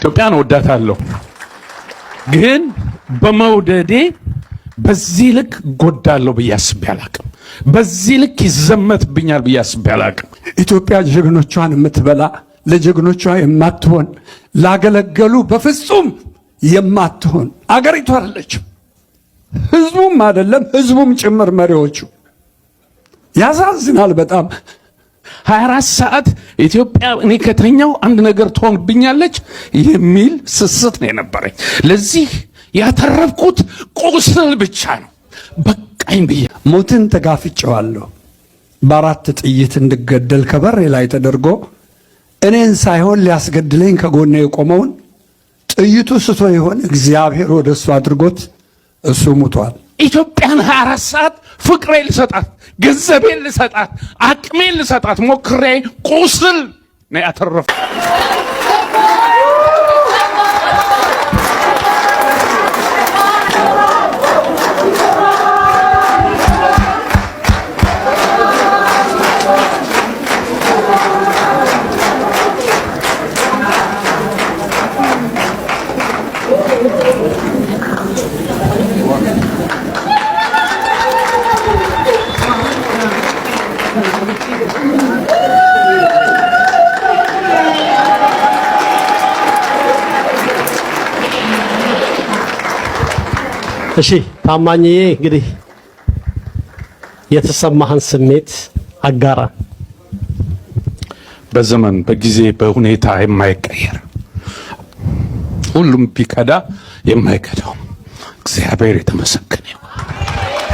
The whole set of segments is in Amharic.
ኢትዮጵያን እወዳታለሁ፣ ግን በመውደዴ በዚህ ልክ ጎዳለሁ ብዬ አስቤ አላቅም። በዚህ ልክ ይዘመትብኛል ብዬ አስቤ አላቅም። ኢትዮጵያ ጀግኖቿን የምትበላ፣ ለጀግኖቿ የማትሆን፣ ላገለገሉ በፍጹም የማትሆን አገሪቱ አይደለችም። ህዝቡም አይደለም፣ ህዝቡም ጭምር መሪዎቹ። ያሳዝናል በጣም። 24 ሰዓት ኢትዮጵያ እኔ ከተኛው አንድ ነገር ትሆንብኛለች የሚል ስስት ነው የነበረኝ። ለዚህ ያተረፍኩት ቁስል ብቻ ነው። በቃኝ ብዬ ሞትን ተጋፍጬዋለሁ። በአራት ጥይት እንድገደል ከበሬ ላይ ተደርጎ እኔን ሳይሆን ሊያስገድለኝ ከጎኔ የቆመውን ጥይቱ ስቶ ይሆን እግዚአብሔር ወደ እሱ አድርጎት እሱ ሙቷል። ኢትዮጵያን 24 ሰዓት ፍቅሬን ልሰጣት፣ ገንዘቤን ልሰጣት፣ አቅሜን ልሰጣት ሞክሬ ቁስል ነው ያተረፍኩት። እሺ ታማኝዬ፣ እንግዲህ የተሰማህን ስሜት አጋራ። በዘመን፣ በጊዜ፣ በሁኔታ የማይቀየር፣ ሁሉም ቢከዳ የማይከዳው እግዚአብሔር የተመሰገነ ይሁን።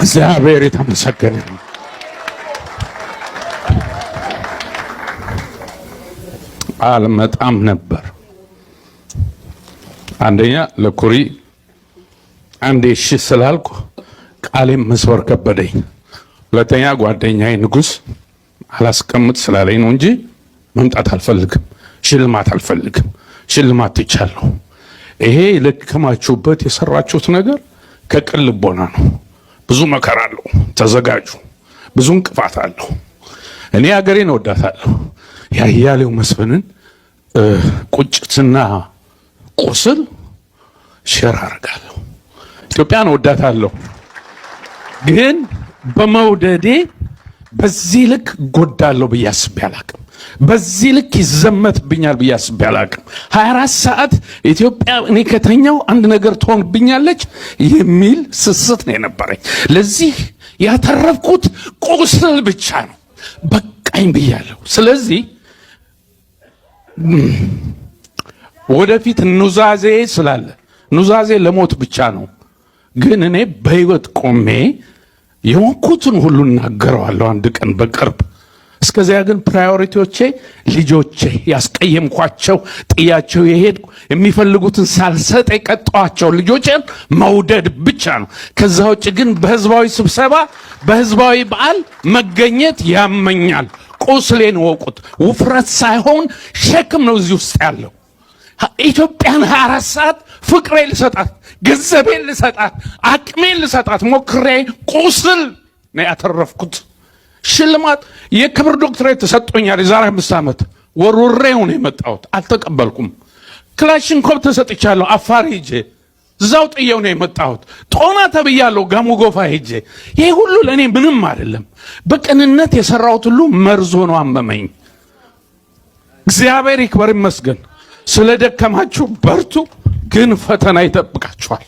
እግዚአብሔር የተመሰገነ ይሁን። አልመጣም ነበር። አንደኛ ለኩሪ አንዴ እሺ ስላልኩ ቃሌም መስበር ከበደኝ። ሁለተኛ ጓደኛዬ ንጉስ አላስቀምጥ ስላለኝ ነው እንጂ መምጣት አልፈልግም። ሽልማት አልፈልግም። ሽልማት ትቻለሁ። ይሄ የለከማችሁበት የሰራችሁት ነገር ከቅን ልቦና ነው። ብዙ መከራ አለው። ተዘጋጁ። ብዙ እንቅፋት አለው። እኔ ሀገሬን እወዳታለሁ። የአያሌው መስፍንን ቁጭትና ቁስል share አደርጋለሁ። ኢትዮጵያን እወዳታለሁ፣ ግን በመውደዴ በዚህ ልክ ጎዳለሁ ብዬ አስቤ አላቅም። በዚህ ልክ ይዘመትብኛል ብዬ አስቤ አላቅም። 24 ሰዓት ኢትዮጵያ እኔ ከተኛው አንድ ነገር ትሆንብኛለች የሚል ስስት ነው የነበረኝ። ለዚህ ያተረፍኩት ቁስል ብቻ ነው። በቃኝ ብያለሁ። ስለዚህ ወደፊት ኑዛዜ ስላለ፣ ኑዛዜ ለሞት ብቻ ነው። ግን እኔ በህይወት ቆሜ የሆንኩትን ሁሉ እናገረዋለሁ አንድ ቀን በቅርብ። እስከዚያ ግን priority ዎቼ ልጆቼ፣ ያስቀየምኳቸው፣ ጥያቸው የሄድኩ፣ የሚፈልጉትን ሳልሰጥ የቀጣኋቸው ልጆቼን መውደድ ብቻ ነው። ከዛ ውጭ ግን በህዝባዊ ስብሰባ፣ በህዝባዊ በዓል መገኘት ያመኛል። ቁስሌን ወቁት። ውፍረት ሳይሆን ሸክም ነው እዚህ ውስጥ ያለው። ኢትዮጵያን 24 ሰዓት ፍቅሬን ልሰጣት፣ ገንዘቤን ልሰጣት፣ አቅሜን ልሰጣት ሞክሬ ቁስል ነው ያተረፍኩት። ሽልማት የክብር ዶክትሬት ተሰጥቶኛል። የዛሬ 5 ዓመት ወርውሬው ነው የመጣሁት። አልተቀበልኩም። ክላሽንኮቭ ተሰጥቻለሁ። አፋር ሄጄ እዛው ጥየው ነው የመጣሁት። ጦና ተብያለሁ። ጋሞ ጎፋ ሄጄ። ይሄ ሁሉ ለእኔ ምንም አይደለም። በቅንነት የሰራሁት ሁሉ መርዞ ነው አመመኝ። እግዚአብሔር ይክበር ይመስገን። ስለደከማችሁ በርቱ፣ ግን ፈተና ይጠብቃችኋል።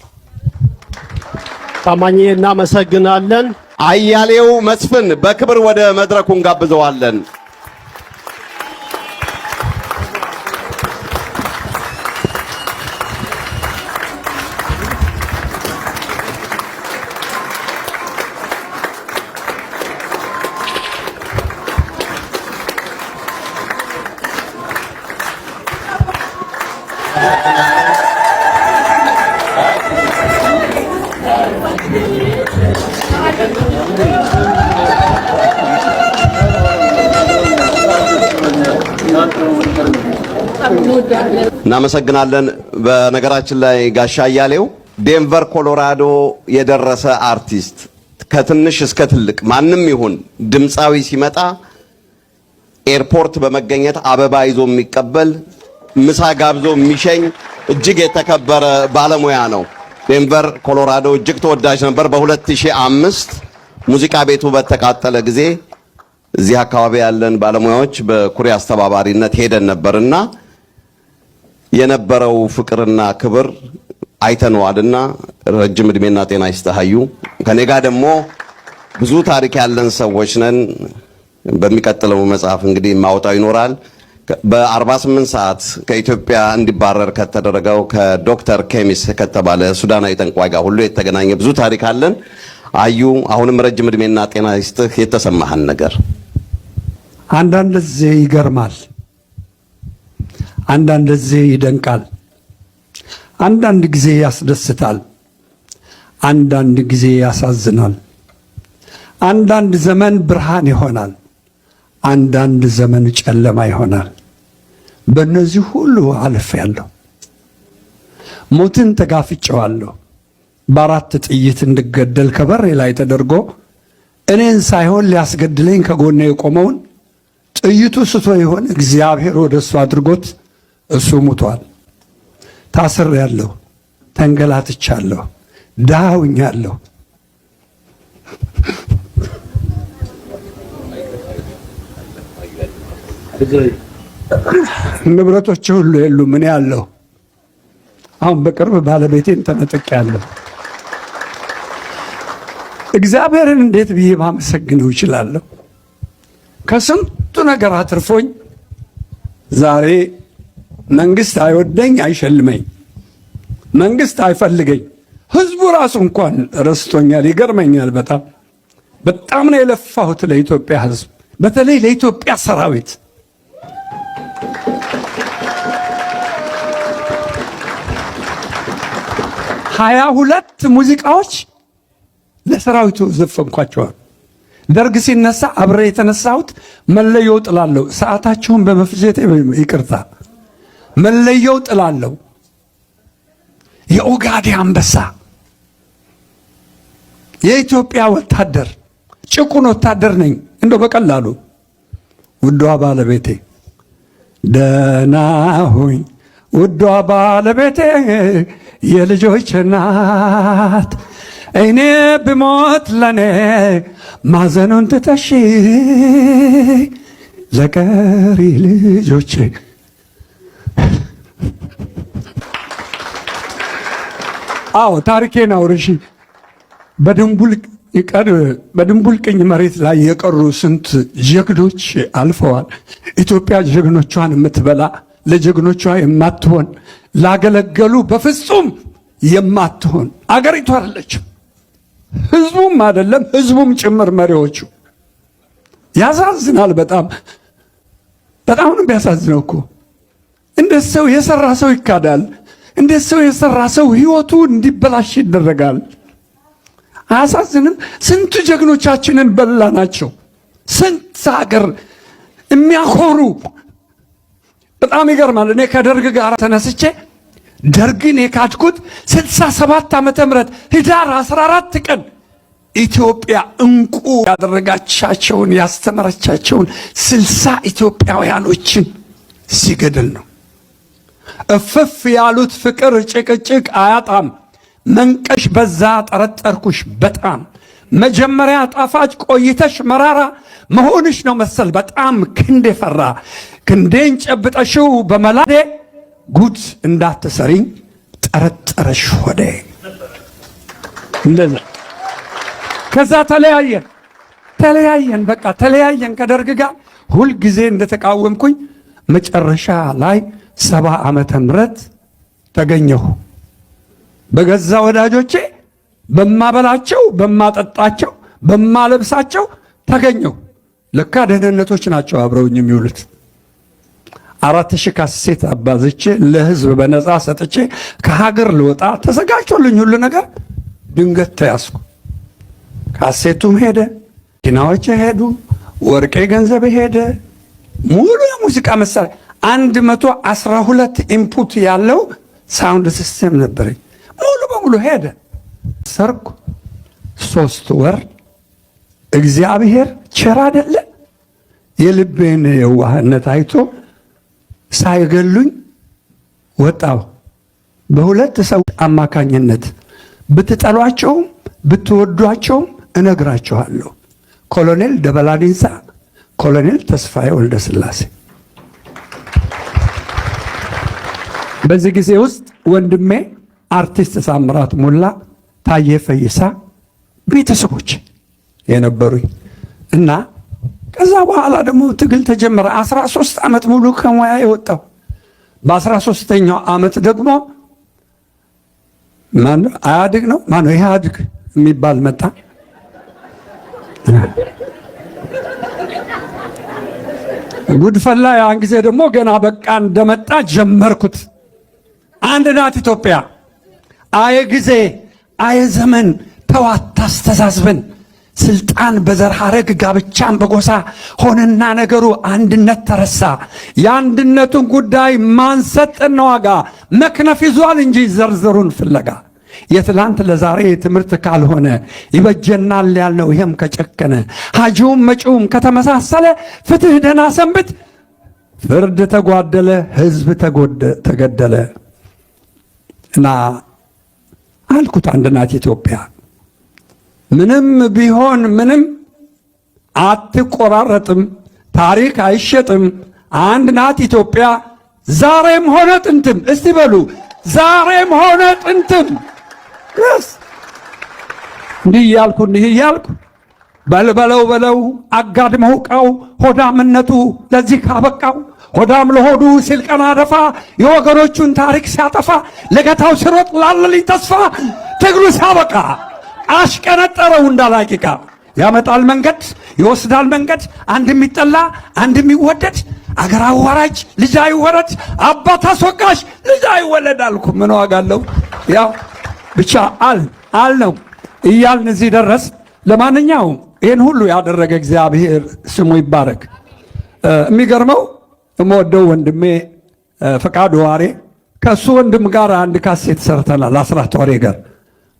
ታማኝዬ እናመሰግናለን። አያሌው መስፍን በክብር ወደ መድረኩ እንጋብዘዋለን። እናመሰግናለን። በነገራችን ላይ ጋሻ አያሌው ዴንቨር ኮሎራዶ የደረሰ አርቲስት ከትንሽ እስከ ትልቅ ማንም ይሁን ድምፃዊ ሲመጣ ኤርፖርት በመገኘት አበባ ይዞ የሚቀበል፣ ምሳ ጋብዞ የሚሸኝ፣ እጅግ የተከበረ ባለሙያ ነው። ዴንቨር ኮሎራዶ እጅግ ተወዳጅ ነበር። በ2005 ሙዚቃ ቤቱ በተቃጠለ ጊዜ እዚህ አካባቢ ያለን ባለሙያዎች በኩሪ አስተባባሪነት ሄደን ነበርና የነበረው ፍቅርና ክብር አይተነዋልና ረጅም እድሜና ጤና ይስጥህ አዩ። ከኔ ጋር ደግሞ ብዙ ታሪክ ያለን ሰዎች ነን። በሚቀጥለው መጽሐፍ እንግዲህ ማውጣው ይኖራል። በ48 ሰዓት ከኢትዮጵያ እንዲባረር ከተደረገው ከዶክተር ኬሚስ ከተባለ ሱዳናዊ ጠንቋይ ጋር ሁሉ የተገናኘ ብዙ ታሪክ አለን። አዩ፣ አሁንም ረጅም እድሜና ጤና ይስጥህ። የተሰማህን ነገር። አንዳንድ ጊዜ ይገርማል፣ አንዳንድ ጊዜ ይደንቃል፣ አንዳንድ ጊዜ ያስደስታል፣ አንዳንድ ጊዜ ያሳዝናል። አንዳንድ ዘመን ብርሃን ይሆናል፣ አንዳንድ ዘመን ጨለማ ይሆናል። በእነዚህ ሁሉ አልፌያለሁ። ሞትን ተጋፍጬዋለሁ። በአራት ጥይት እንድገደል ከበሬ ላይ ተደርጎ እኔን ሳይሆን ሊያስገድለኝ ከጎኔ የቆመውን ጥይቱ ስቶ ይሆን እግዚአብሔር ወደ እሱ አድርጎት እሱ ሙቷል። ታስሬያለሁ፣ ተንገላትቻለሁ፣ ድሃ ሆኛለሁ። ንብረቶች ሁሉ የሉም። እኔ አለሁ። አሁን በቅርብ ባለቤቴን ተነጥቄያለሁ። እግዚአብሔርን እንዴት ብዬ ማመሰግነው እችላለሁ? ከስንቱ ነገር አትርፎኝ ዛሬ መንግስት አይወደኝ፣ አይሸልመኝ፣ መንግስት አይፈልገኝ፣ ህዝቡ ራሱ እንኳን ረስቶኛል። ይገርመኛል። በጣም በጣም ነው የለፋሁት ለኢትዮጵያ ህዝብ፣ በተለይ ለኢትዮጵያ ሰራዊት። 22 ሙዚቃዎች ለሰራዊቱ ዘፈንኳቸዋል። ደርግ ሲነሳ አብሬ የተነሳሁት መለየው ጥላለሁ። ሰዓታችሁን በመፍጀቴ ይቅርታ። መለየው ጥላለሁ። የኦጋዴ አንበሳ፣ የኢትዮጵያ ወታደር፣ ጭቁን ወታደር ነኝ። እንደው በቀላሉ ውዷ ባለቤቴ ደህና ሁኝ፣ ውዷ ባለቤቴ፣ የልጆች እናት፣ እኔ ብሞት ለኔ ማዘኑን ትተሽ ለቀሪ ልጆቼ። አዎ፣ ታሪኬን አውርሺ። በድንቡል ቅኝ መሬት ላይ የቀሩ ስንት ጀግኖች አልፈዋል። ኢትዮጵያ ጀግኖቿን የምትበላ፣ ለጀግኖቿ የማትሆን፣ ላገለገሉ በፍጹም የማትሆን አገሪቱ አይደለችም። ህዝቡም አይደለም፣ ህዝቡም ጭምር መሪዎቹ። ያሳዝናል። በጣም በጣም ነው የሚያሳዝነው እኮ። እንደ ሰው የሰራ ሰው ይካዳል። እንደ ሰው የሰራ ሰው ህይወቱ እንዲበላሽ ይደረጋል። አያሳዝንም? ስንቱ ጀግኖቻችንን በላ ናቸው። ስንት ሀገር የሚያኮሩ። በጣም ይገርማል። እኔ ከደርግ ጋር ተነስቼ ደርግን የካድኩት 67 ዓመተ ምህረት ህዳር 14 ቀን ኢትዮጵያ እንቁ ያደረጋቻቸውን፣ ያስተማረቻቸውን 60 ኢትዮጵያውያኖችን ሲገድል ነው። እፍፍ ያሉት ፍቅር ጭቅጭቅ አያጣም። መንቀሽ በዛ ጠረጠርኩሽ በጣም። መጀመሪያ ጣፋጭ ቆይተሽ መራራ መሆንሽ ነው መሰል በጣም ክንዴ ፈራ። ክንዴን ጨብጠሽው በመላዴ ጉድ እንዳትሰሪኝ ጠረጠረሽ ሆዴ። እንደዛ ከዛ ተለያየን ተለያየን፣ በቃ ተለያየን ከደርግ ጋር። ሁልጊዜ እንደተቃወምኩኝ መጨረሻ ላይ 70 ዓመተ ምህረት ተገኘሁ። በገዛ ወዳጆቼ፣ በማበላቸው፣ በማጠጣቸው፣ በማለብሳቸው ተገኘሁ። ለካ ደህንነቶች ናቸው አብረውኝ የሚውሉት። 4000 ካሴት አባዝቼ ለህዝብ በነፃ ሰጥቼ ከሀገር ልወጣ ተዘጋጅቶልኝ ሁሉ ነገር ድንገት ተያዝኩ። ካሴቱም ሄደ፣ መኪናዎች ሄዱ፣ ወርቄ ገንዘብ ሄደ፣ ሙሉ የሙዚቃ መሳሪያ 112 input ያለው sound system ነበረኝ። ሙሉ በሙሉ ሄደ። ሰርኩ 3 ወር። እግዚአብሔር ቸር አይደለ? የልቤን የዋህነት አይቶ ሳይገሉኝ ወጣሁ። በሁለት ሰው አማካኝነት ብትጠሏቸውም ብትወዷቸውም እነግራችኋለሁ። ኮሎኔል ደበላ ዲንሳ፣ ኮሎኔል ተስፋዬ ወልደስላሴ። በዚህ ጊዜ ውስጥ ወንድሜ አርቲስት ሳምራት ሞላ፣ ታዬ ፈይሳ ቤተሰቦች የነበሩኝ እና ከዛ በኋላ ደግሞ ትግል ተጀመረ። 13 ዓመት ሙሉ ከሙያ የወጣው በ13ኛው ዓመት ደግሞ ማነው አያድግ ነው ማነው ኢህአድግ የሚባል መጣ። ጉድፈላ ያን ጊዜ ደግሞ ገና በቃ እንደመጣ ጀመርኩት። አንድ ናት ኢትዮጵያ። አየ ጊዜ አየ ዘመን ተዋት ታስተዛዝበን ስልጣን በዘር ሐረግ ጋብቻን በጎሳ ሆነና ነገሩ አንድነት ተረሳ። የአንድነቱን ጉዳይ ማንሰጥን ዋጋ መክነፍ ይዟል እንጂ ዘርዘሩን ፍለጋ የትላንት ለዛሬ ትምህርት ካልሆነ ይበጀናል ያልነው ይሄም ከጨከነ ሀጂውም መጪውም ከተመሳሰለ ፍትህ ደህና ሰንብት። ፍርድ ተጓደለ፣ ህዝብ ተገደለ እና አልኩት አንድ ናት ኢትዮጵያ ምንም ቢሆን ምንም አትቆራረጥም፣ ታሪክ አይሸጥም። አንድ ናት ኢትዮጵያ ዛሬም ሆነ ጥንትም። እስቲ በሉ ዛሬም ሆነ ጥንትም። እንዲህ እያልኩ እንዲህ እያልኩ በልበለው በለው አጋድመው ዕቃው ሆዳምነቱ ለዚህ ካበቃው ሆዳም ለሆዱ ሲል ቀና ደፋ የወገኖቹን ታሪክ ሲያጠፋ ለገታው ሲሮጥ ላለልኝ ተስፋ ትግሉ ሲያበቃ አሽቀነጠረው እንዳላቂቃ ያመጣል መንገድ ይወስዳል መንገድ አንድ የሚጠላ አንድ የሚወደድ አገር አዋራጅ ልጅ አይወረድ አባት አስወቃሽ ልጅ አይወለድ አልኩ። ምን ዋጋ አለው? ያው ብቻ አል አል ነው እያልን እዚህ ደረስ። ለማንኛውም ይህን ሁሉ ያደረገ እግዚአብሔር ስሙ ይባረክ። የሚገርመው የምወደው ወንድሜ ፈቃዱ ዋሬ ከእሱ ወንድም ጋር አንድ ካሴት ሰርተናል፣ አስራት ዋሬ ጋር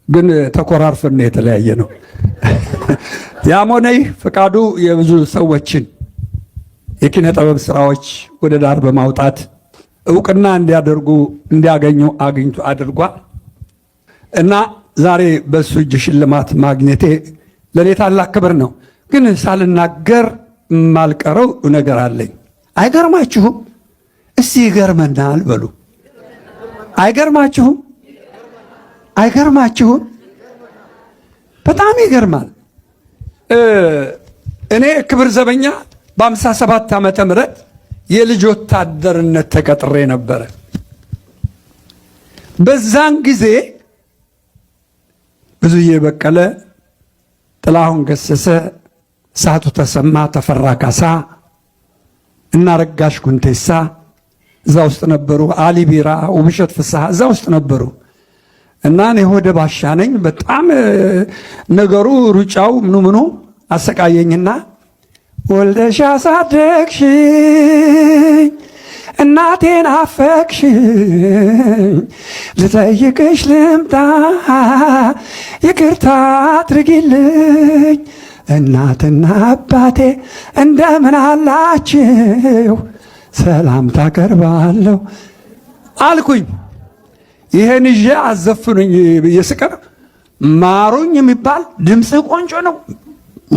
ግን ተኮራርፈን ነው የተለያየ ነው። ያም ሆነ ይህ ፈቃዱ የብዙ ሰዎችን የኪነ ጥበብ ስራዎች ወደ ዳር በማውጣት እውቅና እንዲያደርጉ እንዲያገኙ አግኝቶ አድርጓል እና ዛሬ በሱ እጅ ሽልማት ማግኘቴ ለእኔ ታላቅ ክብር ነው። ግን ሳልናገር የማልቀረው ነገር አለኝ። አይገርማችሁም? እስቲ ይገርመናል በሉ። አይገርማችሁም? አይገርማችሁም? በጣም ይገርማል። እኔ ክብር ዘበኛ በ57 ዓመተ ምህረት የልጅ ወታደርነት ተቀጥሬ ነበረ። በዛን ጊዜ ብዙዬ በቀለ፣ ጥላሁን ገሰሰ፣ ሳቱ ተሰማ፣ ተፈራ ካሳ እና ረጋሽ ኩንቴሳ እዛ ውስጥ ነበሩ። አሊ ቢራ፣ ውብሸት ፍስሐ እዛ ውስጥ ነበሩ። እና እኔ ሆደ ባሻ ነኝ። በጣም ነገሩ ሩጫው ምኑ ምኑ አሰቃየኝና ወልደሽ አሳደግሽኝ እናቴን አፈቅሽኝ ልጠይቅሽ ልምጣ ይቅርታ አድርጊልኝ እናትና አባቴ እንደምን አላችሁ ሰላምታ ቀርባለሁ አልኩኝ። ይሄን ይዤ አዘፍኑኝ ብዬ ስቀርብ ማሩኝ የሚባል ድምፅህ ቆንጆ ነው፣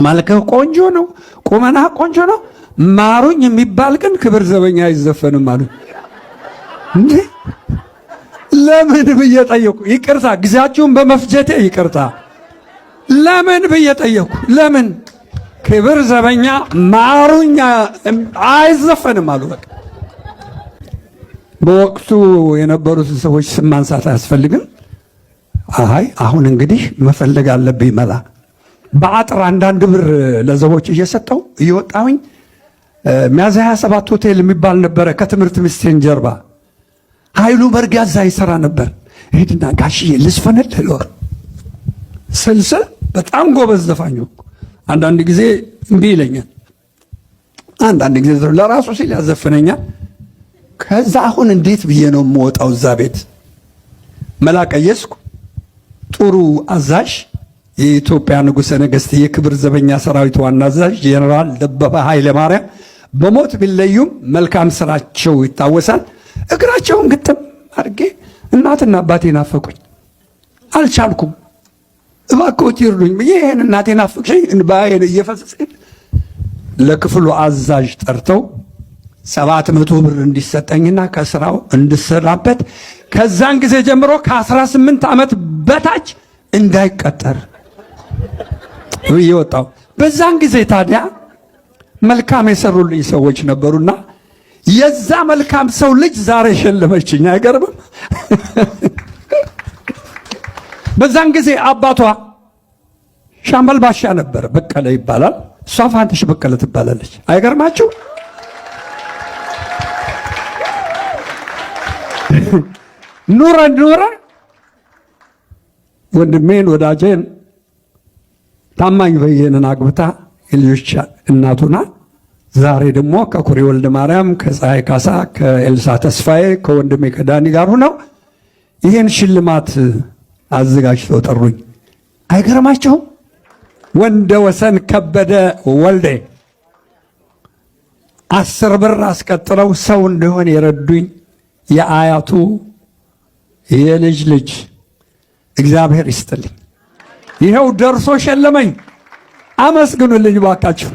መልክህ ቆንጆ ነው፣ ቁመናህ ቆንጆ ነው፣ ማሩኝ የሚባል ግን ክብር ዘበኛ አይዘፈንም አሉ። እንዴ ለምን ብዬ ጠየኩ። ይቅርታ ጊዜያችሁን በመፍጀቴ ይቅርታ። ለምን ብዬ ጠየኩ። ለምን ክብር ዘበኛ ማሩኝ አይዘፈንም አሉ። በቃ በወቅቱ የነበሩትን ሰዎች ስም ማንሳት አያስፈልግም። አይ አሁን እንግዲህ መፈለግ አለብኝ መላ። በአጥር አንዳንድ ብር ለዘቦች እየሰጠው እየወጣሁኝ ሚያዝያ 27 ሆቴል የሚባል ነበረ ከትምህርት ሚኒስቴር ጀርባ። ኃይሉ መርጊያ እዛ ይሰራ ነበር። ሄድና ጋሽዬ ልዝፈንልህ እለዋለሁ። ስልስል በጣም ጎበዝ ዘፋኝ። አንዳንድ ጊዜ እምቢ ይለኛል፣ አንዳንድ ጊዜ ለራሱ ሲል ያዘፍነኛል። ከዛ አሁን እንዴት ብዬ ነው የምወጣው? እዛ ቤት መላ ቀየስኩ። ጥሩ አዛዥ የኢትዮጵያ ንጉሠ ነገሥት የክብር ዘበኛ ሰራዊት ዋና አዛዥ ጄኔራል ደበበ ኃይለ ማርያም በሞት ቢለዩም መልካም ስራቸው ይታወሳል። እግራቸውን ግጥም አድርጌ እናትና አባቴ ናፈቁኝ፣ አልቻልኩም። እባክዎት ይርዱኝ ብዬ ይሄን እናቴ ናፍቅሽኝ እንባዬን እየፈሰሰኝ ለክፍሉ አዛዥ ጠርተው 700 ብር እንዲሰጠኝና ከስራው እንድሰናበት፣ ከዛን ጊዜ ጀምሮ ከ18 ዓመት በታች እንዳይቀጠር ብዬ ወጣሁ። በዛን ጊዜ ታዲያ መልካም የሰሩልኝ ሰዎች ነበሩና የዛ መልካም ሰው ልጅ ዛሬ ሸለመችኝ። አይገርምም? በዛን ጊዜ አባቷ ሻምበል ባሻ ነበር፣ በቀለ ይባላል። እሷ ፋንትሽ በቀለ ትባላለች። አይገርማችሁ? ኑረ ኑረ ወንድሜን ወዳጄን ታማኝ በየነን አግብታ የልጆች እናቱና ዛሬ ደግሞ ከኩሪ ወልደ ማርያም፣ ከፀሐይ ካሳ፣ ከኤልሳ ተስፋዬ፣ ከወንድሜ ከዳኒ ጋር ሆነው ይህን ሽልማት አዘጋጅተው ጠሩኝ። አይገርማችሁም? ወንደ ወሰን ከበደ ወልዴ 10 ብር አስቀጥለው ሰው እንደሆን የረዱኝ የአያቱ የልጅ ልጅ እግዚአብሔር ይስጥልኝ። ይኸው ደርሶ ሸለመኝ። አመስግኑልኝ ባካችሁ።